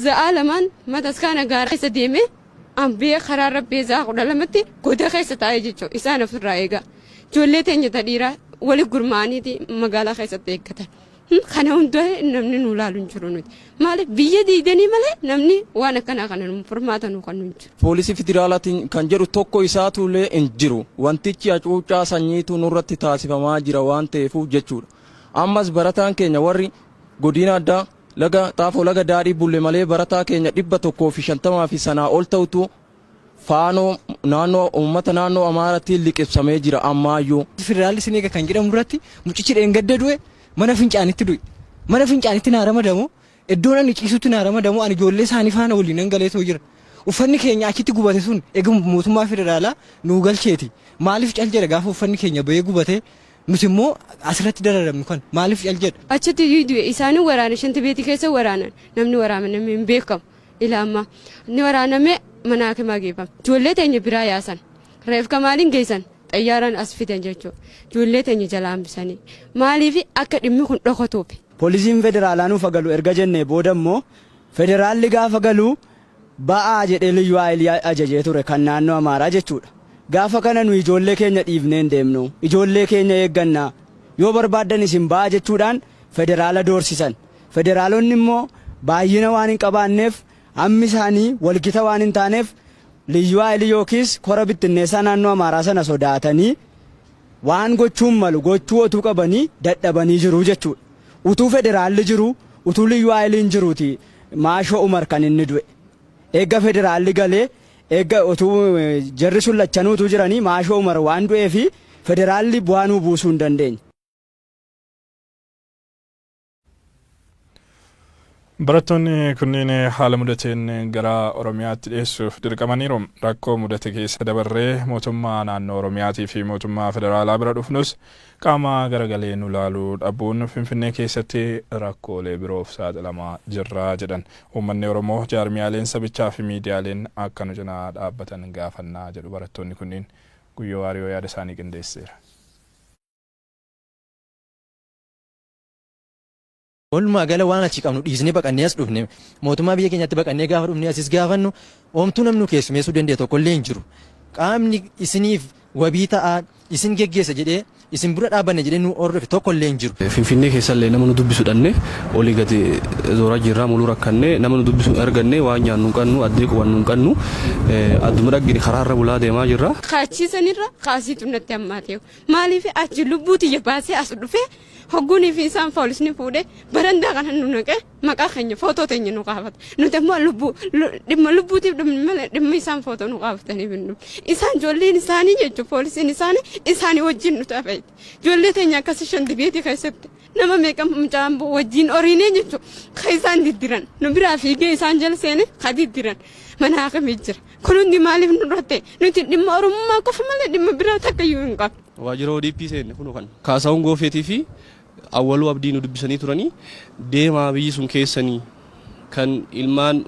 Za'aa lamaan mataskaana gaara keessa deemee an ba'ee karaarra ba'ee za'aa 12tti goda keessa taa'ee jechuudha. Isaan ofirraa eegaa. Ijoollee teenya ta dhiiraa wali gurmaa'aniiti magaalaa keessatti eeggatan. Kana hunda namni nu laalu hin jiru nuti. Maaliif biyya diidanii malee namni waan akkanaa kana nu furmaata nu kennu hin jiru. Poolisii Federaalaatiin kan jedhu tokko isaatuullee hin jiru. Wantichi hacuuccaa sanyiitu nurratti taasifamaa jira waan ta'eefu jechuudha. Ammas barataan keenya warri godina addaa laga xaafoo laga daadhii bulle malee barataa keenya 150 fi sanaa ol ta'utu faanoo naannoo uummata naannoo Amaaratiin liqibsamee jira ammaayyuu. Federaalli isin eega kan jedhamu irratti mucichi dheengadda du'e mana fincaanitti du'e. Mana fincaanitti naa ramadamu iddoon ani ciisutti naa ramadamu ani ijoollee isaanii faana waliin nan galeetoo jira. Uffanni keenya achitti gubate sun eega mootummaa federaalaa nuu galcheeti. Maaliif cal jedha gaafa uffanni keenya bahee gubate nuti immoo asirratti dararamnu kan maaliif cal jedha? Achitti iyyuu du'e isaanii waraana shanti beetii keessa waraanan namni waraaname hin beekamu. Ila ammaa ni waraaname mana hakimaa geeffame. Ijoollee teenya biraa yaasan. Reefka maaliin geessan? Xayyaaraan as fidan jechuudha. Ijoollee teenya jalaa hambisanii. Maaliif akka dhimmi kun dhokatuuf. Poolisiin federaalaa nuuf galu erga jennee booda immoo federaalli gaafa galu ba'aa jedhee liyyuu haayilii ajajee ture kan naannoo Amaaraa jechuudha. Gaafa kana nu ijoollee keenya dhiifnee hin deemnu. Ijoollee keenya eeggannaa. Yoo barbaaddan isin ba'aa jechuudhaan federaala doorsisan. Federaalonni immoo baay'ina waan hin qabaanneef hammi isaanii walgita waan hin taaneef liyyuu haayilii yookiis kora bittinneessaa naannoo Amaaraa sana sodaatanii waan gochuun malu gochuu otuu qabanii dadhabanii jiru jechuudha. Utuu federaalli jiru utuu liyyuu haayiliin jiruuti Maashoo Umar kan inni du'e. Eegga federaalli galee eegga utuu jarri sun lachanuu utuu jiranii Maashoo Umar waan du'eefi federaalli bu'aa nuu buusuu hin dandeenye. Barattoonni kunneen haala mudateen gara Oromiyaatti dhiyeessuuf dirqamaniiru. Rakkoo mudate keessa dabarree mootummaa naannoo Oromiyaatii fi mootummaa federaalaa bira dhufnus qaama garagalee nu laaluu dhabuun Finfinnee keessatti rakkoolee biroof saaxilamaa jirra jedhan. Uummanni Oromoo jaarmiyaaleen sabichaa fi miidiyaaleen akka nu cinaa dhaabbatan gaafannaa jedhu barattoonni kunniin. Guyyoo Waariyoo yaada isaanii qindeesseera. Walumaa gala waan achi qabnu dhiisnee baqannee as dhufne mootummaa biyya keenyatti baqannee gaafa dhufnee asis gaafannu homtuu namni nu keessumeessuu danda'e tokkollee hin jiru. Qaamni isiniif wabii ta'aa isin geggeessa jedhee isin bira dhaabbanna jedhee nu hordofe tokkollee hin jiru. Finfinnee keessallee nama nu dubbisu dhabne olii gadi zooraa jirra muluu rakkanne nama nu dubbisu hin arganne waan nyaannu hin qabnu addee qubannu hin qabnu adduma dhaggine karaarra bulaa deemaa jirra. Kaachiisanirra kaasiitu natti hammaatee maaliif achi lubbuu tiyya baasee as dhufee Hogguunii fi isaan poolisni fuudhee barandaa kana nu naqee maqaa keenya footoo teenya nu kaafata. Nuti ammoo lubbuu dhimma lubbuutiif dhumne malee dhimma isaan footoo nu kaafataniif hin dhumne. Isaan ijoolleen isaanii jechuun poolisiin isaanii isaanii wajjin nu tafeeti. Ijoollee teenya akkasii shanti beetii keessatti nama meeqa mucaan wajjin horiinee jechuun ka isaan diddiran nu biraa fiigee isaan jala seene ka diddiran mana haakimii jira. Kun hundi maaliif nurra ta'e? Nuti dhimma Oromummaa qofa malee dhimma biraa takka iyyuu hin qabnu. Waajjira ODP seenne kunoo kan Kaasahuun Goofeetii fi Awwaluu Abdii nu dubbisanii turanii deemaa biyyi sun keessanii kan ilmaan.